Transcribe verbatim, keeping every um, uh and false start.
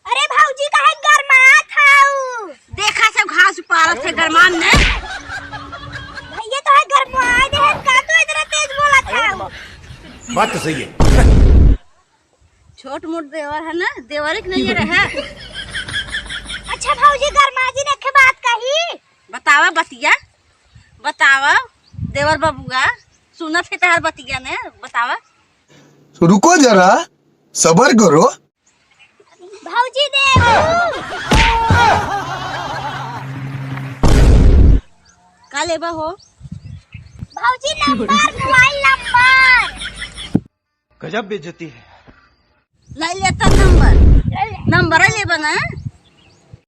अरे भौजी, काहे गरमात हऊ? देखा सब घास उपारत है गरमान में। भैया, तोहे गरमाए दे है का, तू इतना तेज बोलत हऊ? बात तो सही है। छोट मोट देवर है ना, देवर एक नहीं रहे। अच्छा भौजी, गरमा जी ने एक बात कही। बतावा बतिया, बतावा देवर बबुआ, सुनत है तहार बतिया ने, बतावा। रुको जरा, सबर करो। भौजी देबू। का लेबा हो? भौजी नंबर, मोबाइल नंबर। गजब बेइज्जती है। ले लेता नंबर। नंबर लेबा ना?